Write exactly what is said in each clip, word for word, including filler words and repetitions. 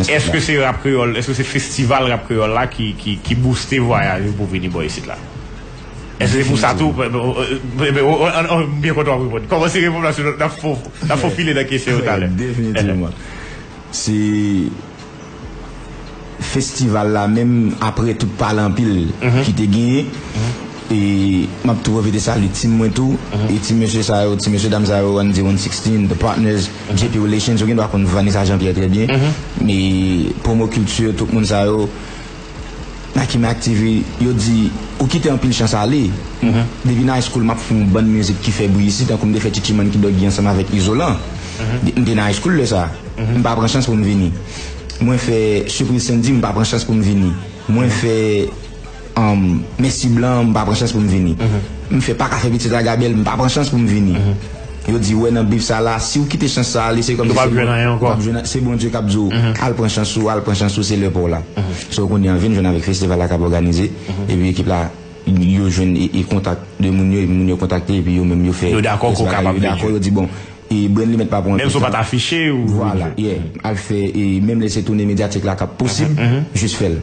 Èske se rap kreyòl, èske se festival rap kreyòl la ki, ki, ki bouste vwayaj ou pou vini bò isit la? Èske se pou sa tou? M byen kontan w ap reponn. Kòmanse reponn la, sinon n ap fofile nan kesyon yo talè. Definitivman. Se festival la menm, apre tout pale anpil ki te genyen, e m ap tou pwofite salye tim mwen tou, e ti mesye sa yo, ti mesye dam sa yo, Randy one sixteen, The Partners, J P Relations, yo gen dwa konn Vanessa Jean Pierre trè byen. Men Promo Culture, tout moun sa yo, Nike Mac T V, yo di, ou kite anpil chans ale. Depi nan high school, m ap fè yon bann mizik ki fè bri isi, tankou m te fè Chichi Monkey Doggy ansanm avèk Izolan. M te nan high school lè sa. M pa pran chans pou m vini. Mwen fè Surprise Sandy, m pa pran chans pou m vini. Mwen fè um, Mèsi Blan, m pa pran chans pou m vini. M fè Pa ka fè pitit a Gabèl, m pa pran chans pou m vini. Yo di, wè nan bif sa la, si w kite chans sa ale, se kòmsi se Bondye k ap di w, al pran chans ou, al pran chans ou, se lè pa w la. So, kounye a, vin jwenn avèk festival la k ap òganize, epi ekip la, yo jwenn e, e kontak de moun yo, epi moun yo kontakte, epi yo menm yo fè yo dakò ke w kapab vini. Yo di, bon, e Brenly mèt pa pran menm si w pa t afiche ou vwala, yeah, al fè, e menm lè se tounen medyatik la k ap posib, jis fè l.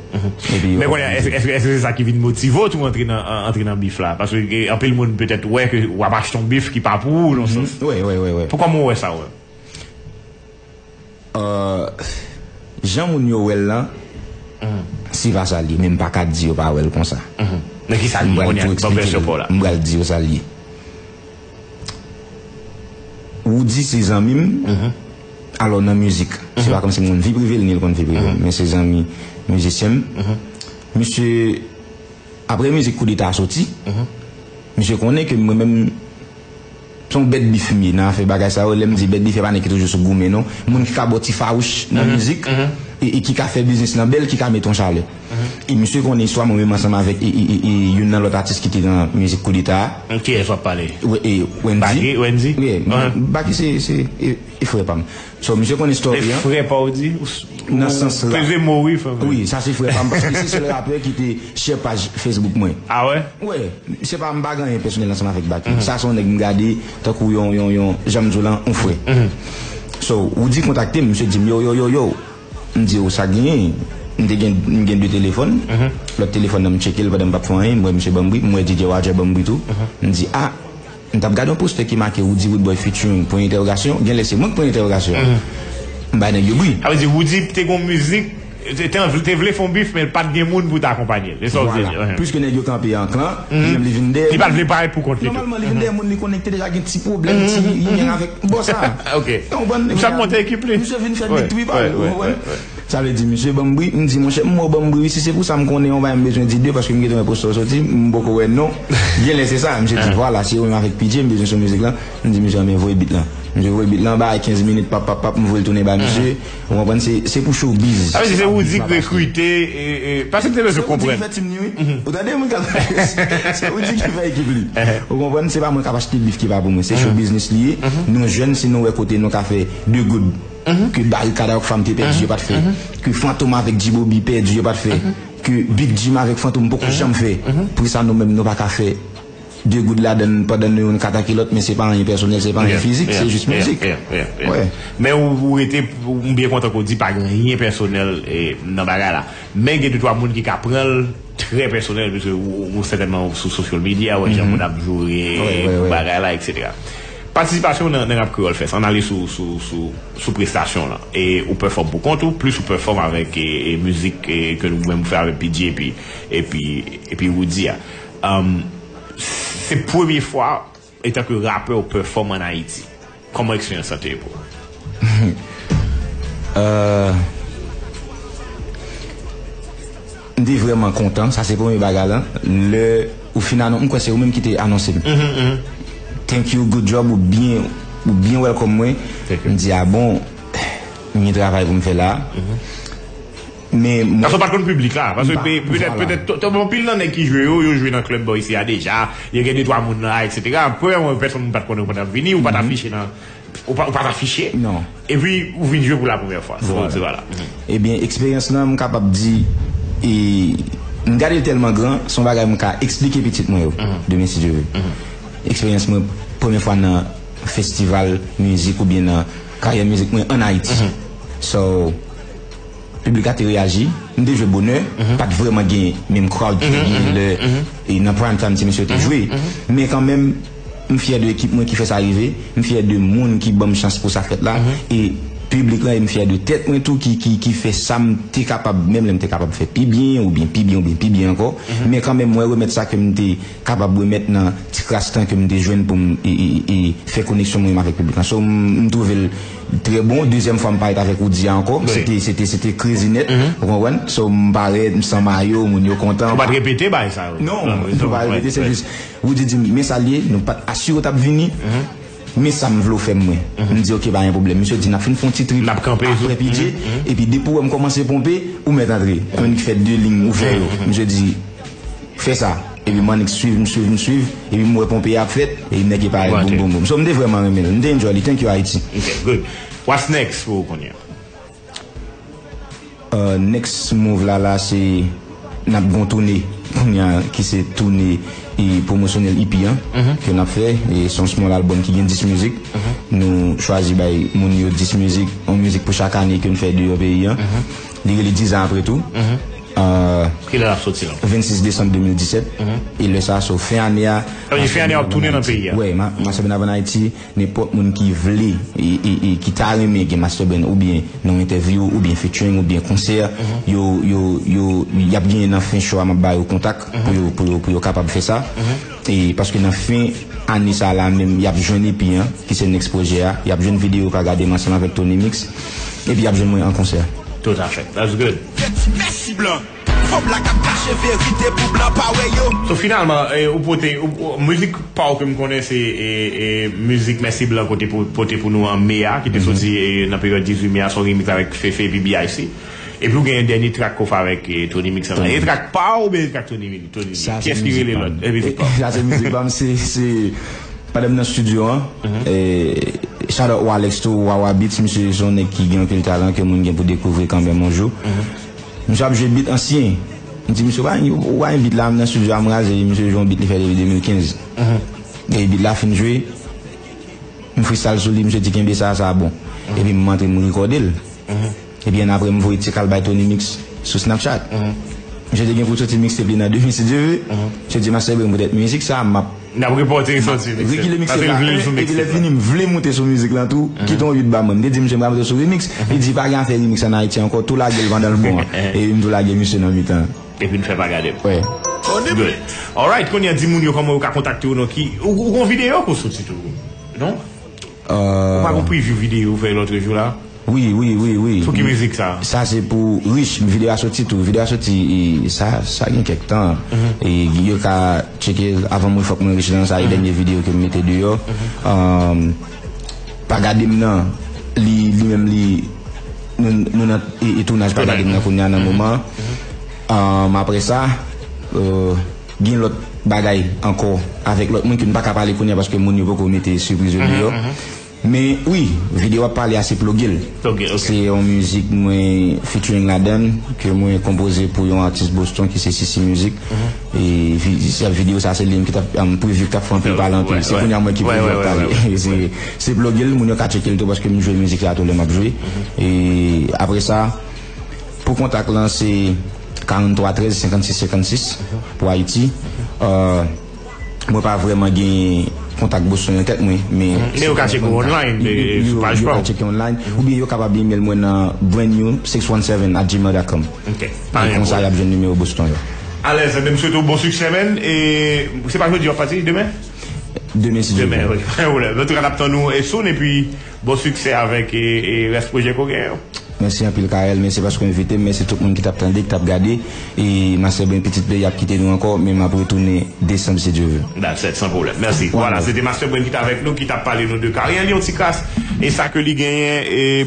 Epi men kounye a, èske, èske, èske se sa ki vin motive w tou antre nan, antre nan bif la? Paske anpil moun petèt wè ke w ap achte yon bif ki pa pou ou nan sans. Wi, wi, wi, wi. Pou kòman w wè sa, wè? Jan moun yo wè l lan, se pa sa l ye, men m pa ka di yo pa wè l konsa. Men ki sa l ye kounye a, ban vèsyon pa w la? M pral di yo sa l ye. Roody se zanmi m, alò nan mizik, se pa kòmsi m konn vi prive l, ni l konn vi prive m, men se zanmi mizisyen m. Misye, apre mizik Koudeta a soti, misye konnen ke mwen menm, se yon bèt bif m ye nan afè bagay sa yo. Lè m di bèt bif, e pa nèg ki toujou sou goumen, non. Moun ki ka ba w ti fawouch nan mizik, e, e ki ka fè biznis lan bèl, ki ka mete yon chalè. E misye konnen istwa mwen menm ansanm avèk, e, e, e, e youn nan lòt atis ki te nan mizik Koudeta a. Kiyès w ap pale? Wendy. Baggy, Wendy? Wi, Baggy se, se, e, e frè pa m. So, misye konnen story an. E frè pa w di? Nan sans la. Peze mo wi, frè. Wi, sa se frè pa m, paske se sèl rapè ki te share paj Facebook mwen. A wè? Wi, se pa, m pa gen anyen pèsonèl ansanm avèk Baggy. Sa se yon nèg m gade tankou yon, yon, yon, jan m di w lan, yon frè. So, Roody kontakte m, misye di m, yo, yo, yo, yo. M di, o, sa genyen? M te gen, m gen de telefòn. Lòt telefòn nan, m tcheke l pandan m p ap fè anyen, m wè misye ban m bri, m wè D J Roger ban m bri tou. M di, a, m t ap gade yon postè ki make Roody Roodboy featuring pwen entèwogasyon, genlè se mwen k pwen entèwogasyon an. M bay nèg yo bri. Sa vle di Roody te gon mizik, te, te, te vle fè yon bif, men l pa t gen moun pou te akonpanye l. Se sa w vle di? Vwala. Piske nèg yo kanpe an klan, li menm li vin dèyè moun. Li pa t vle parèt pou kont li tou. Nòmalman, li vin dèyè moun, li konnen li te deja gen ti pwoblèm, ti yen avèk bò sa. Ok. Ou konprann? Misye ap monte ekip li. Misye vin fè detwi pa l, ou konprann? Sa vle di, misye ban m bri, m di, monchè, m wè w ban m bri wi, si se pou sa, m konnen yon bagay m bezwen di de, paske m gentan wè postè w soti, m poko wè non. Genlè se sa, misye di, vwala, se ou menm avèk P J, m bezwen sou mizik lan. M di, misye, anben, voye bit lan. Misye voye bit lan, bay kenz minit, pap, pap, pap, m voye l tounen bay misye. Ou konprann, se, se pou showbiz. Sa vle di, se Roody k rekrite, e, e, paske m te bezwen konprann. Se Roody ki fè tim ni wi. Ou tande, moun k ap, se Roody ki fè ekip li. Ou konprann, se pa mwen k ap achte bif ki pa pou mwen, se show business li ye. Nou jèn, si nou wè kote nou ka fè de goud, ke Barikada ak Fam te pèdi, yo pa t fè, ke Fantom avèk G-Bobby pèdi, yo pa t fè, ke Big Jim avèk Fantom poko janm fè. Poukisa nou menm nou pa ka fè de goud ladann pandan nou youn ka atake lòt, men se pa anyen pèsonèl, se pa anyen fizik, se jis mizik. Wi. Men ou, ou rete, m byen kontan ke w di pa gen anyen pèsonèl, e, nan bagay la. Men gen de twa moun ki ka pran l trè pèsonèl, piske ou, ou sètènman sou social media, wè jan moun ap joure bagay la, etsetera. Patisipasyon w nan, nan Rap Kreyòl Fest, ann ale sou, sou, sou, sou prestasyon w lan. E ou pèfòm pou kont ou, plis ou pèfòm avèk, e, e mizik, e, ke nou menm fè avèk P J epi, epi, epi Roody a. Um, se premye fwa, etanke rapè, ou pèfòm ann Ayiti. Kòman eksperyans lan te ye pou ou? Euh, m te vrèman kontan. Sa se premye bagay lan. Lè ou fin anonse, m kwè se ou menm ki te anonse m. Thank you, good job, ou byen, ou byen welcome mwen. M di, a bon, m gen travay pou m fè la. Men mwen... Paske w pa t konn piblik la. Paske petèt, petèt, anpil nan nèg ki jwe yo, yo jwe nan klèb bò isi a deja. Yo gen de twa moun la, etsetera. Premyèman, pèsonn pa t konnen ou pa t ap vini, ou pa t afiche nan, ou pa, ou pa t afiche. Non. Epi, ou vin jwe pou la premyè fwa. Vwala. Se, se, vwala. Ebyen, eksperyans lan, m kapab di, e, m gade l tèlman gran, se yon bagay m ka eksplike pitit mwen yo, demen, si Dye vle. Eksperyans mwen, premyè fwa nan festival mizik oubyen nan karyè mizik mwen ann Ayiti. So, Piblik la te reyaji, m te jwe bonè, pa t vrèman gen menm crowd ki te gen lè e nan prime time ti mesye yo te jwe. Men kanmenm, m fyè de ekip mwen ki fè sa rive, m fyè de moun ki ban m chans pou sa fèt la, e piblik la, e m fyè de tèt mwen tou ki, ki, ki fè sa m te kapab, menm lè m te kapab fè pi byen, oubyen pi byen, oubyen pi byen ankò. Men kanmenm, mwen remèt sa ke m te kapab remèt nan ti kras tan ke m te jwenn pou m e, e, e fè koneksyon mwen menm avèk piblik la. So, m, m twouve l trè bon. Dezyèm fwa m parèt avèk Roody a ankò. Se te, se te, se te crazy nèt. Ou konprann? So, m parèt, m san mayo, moun yo kontan. Ou pa t repete bagay sa yo? Non, m pa repete, se jis Roody di m, men sa l ye, nou pa t asire w t ap vini. Men sa m vle w fè m mwen. M di, "Ok, pa gen pwoblèm." Misye di, "N ap fin fè yon ti trip apre P J." Epi depi w wè m kòmanse ponpe, ou mèt antre. Mwen ki fè de liy ouvè yo. Misye di, "Fè sa." Epi m annik swiv, m swiv, m swiv. Epi m wè ponpe a ap fèt. Epi nèg yo parèt, boum, boum, boum. So, m te vrèman renmen l. M te enjoy li. Thank you, Haiti. Ok, good. What's next pou ou kounye a? Uh, next move la, la, se n ap gon toune kounye a, ki se toune e pwomosyonèl E P an, ke n ap fè. E se yon small album ki gen dis mizik. Nou chwazi bay moun yo dis mizik, yon mizik pou chak ane ke n fè deyò peyi an. Li rele Diz an apre tou. Uh, Kilè l ap soti la? Vennsis desanm de mil disèt. E lè sa, so fen ane a, Sa vle di fen ane a w ap tounen nan peyi a? Wè, ma, Master Brain ap ann Ayiti. Nenpòt moun ki vle e, e, e ki ta renmen gen Master Brain oubyen nan yon entèvyou, oubyen featuring, oubyen konsè, yo, yo, yo, y ap genyen nan fen show a, m ap ba yo kontak pou yo, pou yo, pou yo kapab fè sa. E paske nan fen ane sa la menm, y ap jwenn E P an, ki se next pwojè a, y ap jwenn videyo ka gade m ansanm avèk Tony Mix, epi y ap jwenn mwen an konsè. Tout à fait. That's good. Mèsi blan. Fo blan k ap kache verite pou blan pa wè yo. So, finalman, eh, ou pote, ou, ou, mizik pa w ke m konnen se, eh, eh, mizik Mèsi Blan kote pou, pote pou nou an me a, ki te soti, eh, nan peryòd dizuit me a, se yon remix avèk Fefe epi B I C. Epi ou gen yon dènye track ke w fè avèk, eh, Tony Mix an. E track pa w oubyen e track Tony Mix? Tony Mix. Kiyès ki rele lòt? E mizik pa w. Sa se mizik pa m, se, se pandan m nan estidyo an. Eh, shout out Walex tou, Wawa Beats, misye se yon nèg ki gen anpil talan ke moun gen pou dekouvri kanmenm yon jou. Misye ap jwe beat ansyen. M di, "Misye, ou pa, ou pa yon beat la, m nan estidyo a, m raze." Misye jwe yon beat li fè depi de mil kenz. E beat la fin jwe, m freestyle sou li, misye di, "Kenbe sa, sa bon." Epi m antre, m rekòde l. Epi annapre, m voye ti kal bay Tony Mix sou Snapchat. Misye te gen pou l soti mixtape li nan demen, si Dye ve. Misye di, "Master Brain, poutèt mizik sa, m ap N ap repòte e soti mixtape. Rekile mixtape la, epi lè fini, m vle moute sou mizik lan tou, kite yon beat ba mwen." M te di misye m pral moute sou remix. Li di, "Pa gen afè remix ann Ayiti ankò, tou lage l pandan l bon an." E m tou lage misye nan mitan. Epi n fè pa gade m. Wè. Good. Alright, kounye a di moun yo kòman yo ka kontakte w, non, ki, ou, ou gon videyo pou soti tou, non? Ou pa gon preview videyo ou fè lòt jou la? Wi, wi, wi, wi. Sou ki mizik sa? Sa se pou Rich, videyo a soti tou. Videyo a soti, e, sa, sa gen kèk tan. E, yo ka tcheke l avan mwen fòk mwen Rich lan, sa e dènye videyo ke m mete deyò. Um, Pa gade m nan, li, li menm li, nou, nou nan e, e tounaj Pa gade m nan kounye a nan moman. Um, apre sa, euh, gen lòt bagay ankò avèk lòt moun ke m pa ka pale kounye a paske moun yo poko mete sipriz yo deyò. Men wi, videyo w ap pale a se Ploge l. Ploge l, ok. Se yon mizik mwen featuring ladan l, ke mwen konpoze pou yon atis Boston ki se Sisi Music. E vi-, se videyo sa se li menm ki t ap, um, preview ki t ap fè anpil pale anpil. Se kounye a mwen ki preview ap pale. Se, se Ploge l, moun yo ka tcheke l tou paske m jwe mizik sa tou lè m ap jwe. E apre sa, pou kontak lan se karant twa trèz senkannsis senkannsis pou Ayiti. Euh, Mwen pa vrèman gen kontak Boston nan tèt mwen, men men yo ka tcheke w online, yo, yo, sou paj pa w. Yo ka tcheke online, oubyen yo kapab email mwen nan brand new six one seven at gmail dot com. Ok. E konsa y ap jwenn nimewo Boston yo. Alèz, men m swete w bon siksè, man. E se pa jodi w ap pati, demen? Demen, si Dye vle. Demen, wi. Pa gen pwoblèm. Antouka, n ap tann ou e soon, epi bon siksè avèk e, e rès pwojè ke w genyen yo. Mèsi anpil, Carel. Mèsi paske w envite m. Mèsi tout moun ki t ap tande, ki t ap gade. E Master Brain, pitit peyi ap kite nou ankò, men m ap retounen desanm, si Dye ve. That's it, san pwoblèm. Mèsi. Vwala, se te Master Brain ki t avèk nou, ki t ap pale nou de karyè li, yon ti kras, e sa ke li genyen, e